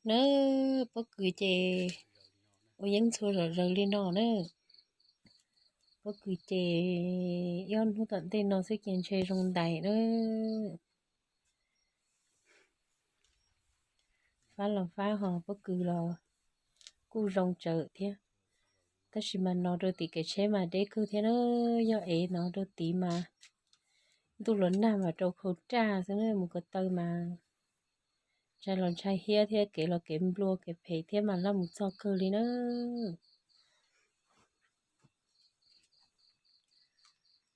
Na, pob kws ces ua yeeb ntxhua zom zaws li no na. Pob kws ces ib ob hnub tom ntej no xwb ces ntshe zoo ntais na. Fab los fab ho pob kws los kuj zoo tsawv thiab. Tab sis mas no rau tim kev tsheb mas deb kawg thiab na. Yog ev no rau tid mas ntuj los nag mas rau khau raj xwb na, mus ko taw mas ntshai los ntshai hiab thiab, kev los kev nplua kev phem thiab mas laj mus txog kawg li na.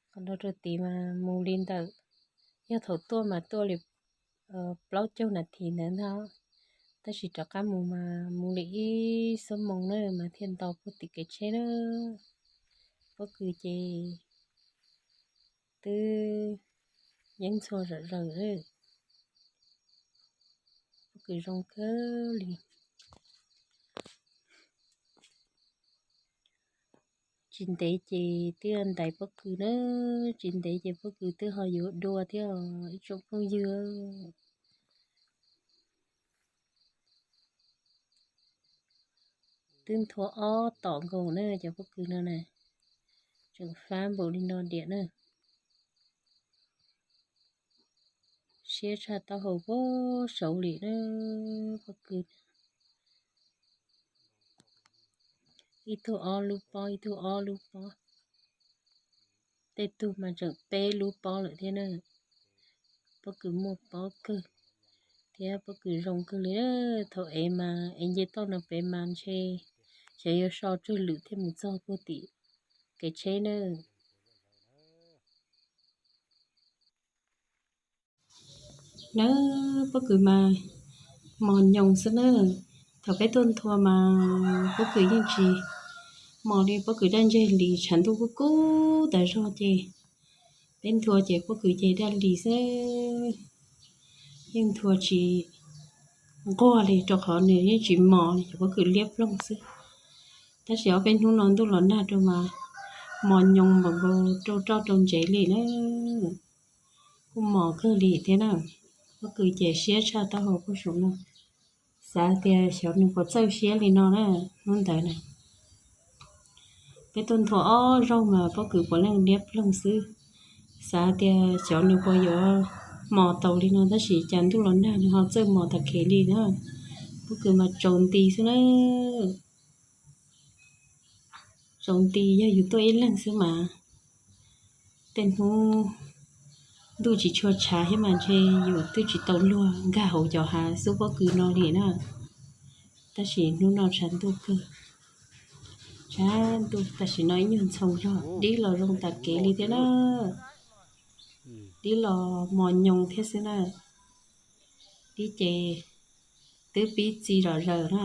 Qhov no rau tid mas mus li ntawm, yog thaum tuaj mas tuaj li plaub caug nas this ntawd ntag, tab sis rov qab mus mas mus li ib xuab moos na mas thiaj nto puag tim kev tsheb na. Pob kws ces twb yeeb ntxhua zom zaws, pob kws zoo kawg li. Tsis ntev ces twb ntais pob kws na, tsis ntev ces pob kws twb ho yuav dua thiab ib tsoom phooj ywg. Twb nthua ob tom nkaus na cov pob kws no na, tseem fab npaum li no diam na. Siab tshaj taub hau puag saud li na, pob kws. Ib tug ob lub pob, ib tug ob lub pob, tej tug mas tseem peb lub pob lawm thiab na. Pob kws muaj pob kawg thiab pob kws zoo kawg li. Thaum ev mas ev nce toj no pem mas ntshe xyov yuav so tsawg lwm thiaj mus txog puag tim kev tsheb na. Na, pob kws mas mos nyoos xwb na. Thaum peb tuaj nthua mas pob kws yeej tsis mos li, pob kws daj ntseg li, tshav ntuj kub kub tas zog ces peb nthua ces pob kws ces daj li xwb, yeej nthua tsis nquag li rau qhov nws yeej tsis mos li, cov pob kws liab ploog xwb. Tab sis ob peb hnub no ntuj los nag rau mas mos nyoos npaum nkaus rau roj rau ntsev li na. Kuj mos kawg li thiab na. Pob kws ces siab tshaj taub hau puag saum no. Xav tias xyov nws puas txawj siab li no na, hnub ntawd na. Peb tuaj nthua ob zaug mas pob kws puav leej liab ploog xwb. Xav tias xyov nws puas yuav mos tau li no tab sis cas ntuj los nag nws ho txawj mos tas kev li na. Pob kws mas tsaus nti xwb na. Tsaus nti yog yus tuaj ib leeg xwb mas tej hnub ntuj tsis tshua tshav thiab mas ntshe yus twb tsis tau luag nkag hauv cov hav xub pob kws no li na. Tab sis hnub no tshav ntuj kawg, tshav ntuj tam sim no ib nyuag ntxhoo zog, dib los zoo tas kev li thiab na. Dib los mos nyoos thiab xwb na. Dib ces twb pib txi zom zaws na.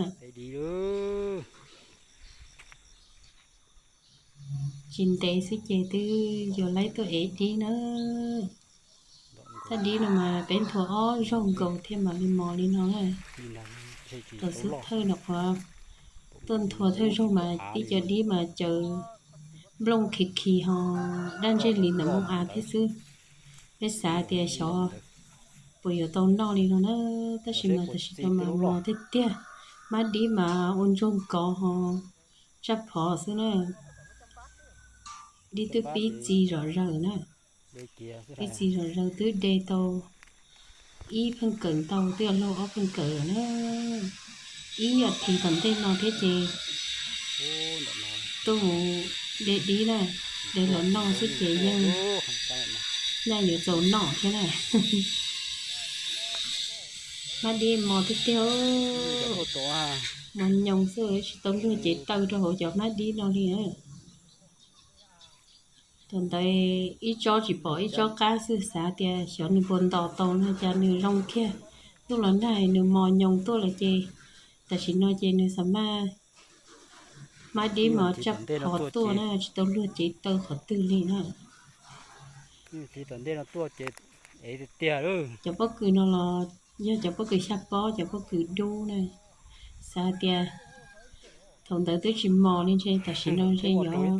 Tsis ntev xwb ces twb yuav laib tuaj ev dib na. Thaj dib no mas peb nthua ob zaug nkaus thiaj mam li mos li no na. Rau xub thawj no qhov tuaj nthua thawj zaug mas tib co dib mas cawv nplooj khi khi ho daj ntseg li ntawm mooj av thiab xwb. Peb xav tias xyov puas yuav tau noj li no na, tab sis mas tam sim no mas mos tiag tiag, hmab dib mas ua ntsoog kov ho tsaj phov xwb na. Dib twb pib txi zom zaws na, pib txi zom zaws twb de tau ib pheej kawm ntau twb laug ob pheej kawm na. Ib as thiv tom ntej no thiab ces tuaj mus de dib na, de los noj xwb ces yeej nyaj yuav txaus noj thiab na. Hmab dib mos tiag tiag, mos nyoos xwb tsis tau luag cev taw rau hauv cov hmab dib no li na. Thaum ntawd ib tsob tsis pom ib tsob qab xwb, xav tias xyov nws puas ntos tau no cas nws zoo kiag. Ntuj los nag nws mos nyoos tuaj lawm ces tam sim no ces nws xam maj hmab dib mos tsaj phov tuaj na, tsis tau luag cev taw qhov twg li na. Cov pob kws no los yog cov pob kws xya pob, cov pob kws dub na. Xav tias thaum ntawd twb tsis mos li ntshe tam sim no ntshe yuav,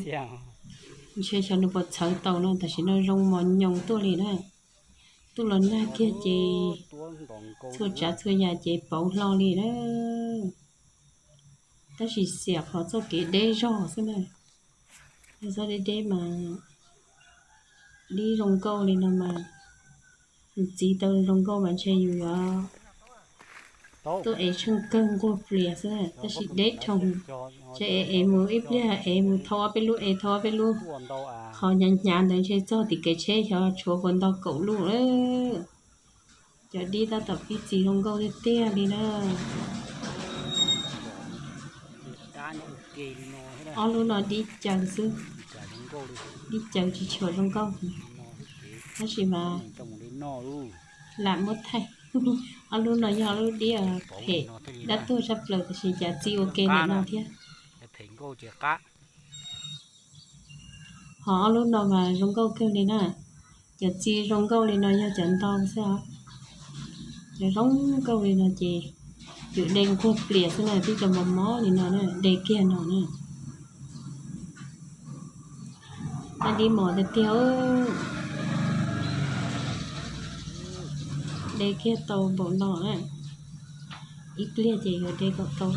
ntshe xyov nws puas txhawv tau no, tam sim no zoo mos nyoos tuaj li na. Tuaj los nag kiag ces txhua tsav txhua yam ces pauv hlo li na. Tab sis xiam qhov txoj kev deb zog xwb na. Yog txoj deb deb mas dib zoo nkauj li no mas, yus txiv tau zoo nkauj mas ntshe yus yuav tuaj ev tsheej kawg nquag plias xwb na. Tab sis deb dhau, ntshe ev ev mus ib pliag ev mus thau ob peb lub, ev thau ob peb lub, qhov hnyav hnyav ntawd ntshe txog tim kev tsheb xyov tshuav puas ntau kaum lub lawm. Cov dib tab tom pib txiv zoo nkauj tiag tiag li na. Ob lub no dib caws xwb, dib caws tsis tshua zoo nkauj, tab sis mas lam muab thaij. Ob lub no yog ob lub dib phem dab tuag tshaj plaws, tab sis cas txi ua ke ntawm no thiab. Ho ob lub no mas zoo nkauj kawg li na. Cov txi zoo nkauj li no yog cov ntau xwb os. Cov zoo nkauj li no ces yus de nquag plias xwb na, twb cov mos mos li no na, de kiag no na. Dib mos tiag tiag, de kiag tau npaum no na. Ib pliag ces yuav de kom tau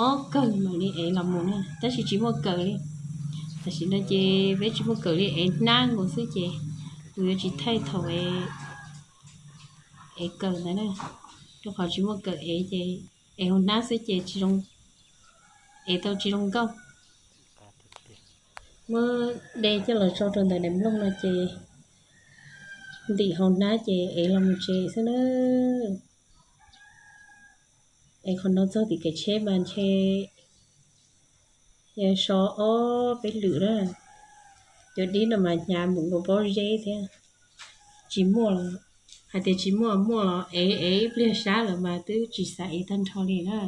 ob kawm mam li ev los mus na, tab sis tsis muaj kawm li. Tam sim no ces peb tsis muaj kawm li, ev hnab nkaus xwb ces kuv yuav tsis thaij thaum ev kawm ntawd na, rau qhov tsis muaj kawm ev ces ev hauv hnab xwb ces tsis zoo, ev tau tsis zoo nkauj. Muab de coj los tso rau ntawm daim nplooj no ces ntim hauv hnab ces ev los mus tsev xwb na. Es qhov no txog tim kev tsheb mas ntshe yuav so ob peb lwm na. Cov dib no mas hnyav mus nkaus pob zeb thiab. Tsis muaj los, hais tias tsis muaj, muaj los ev ev ib pliag sab lawm mas twb tsis xav ev tag nrho li na.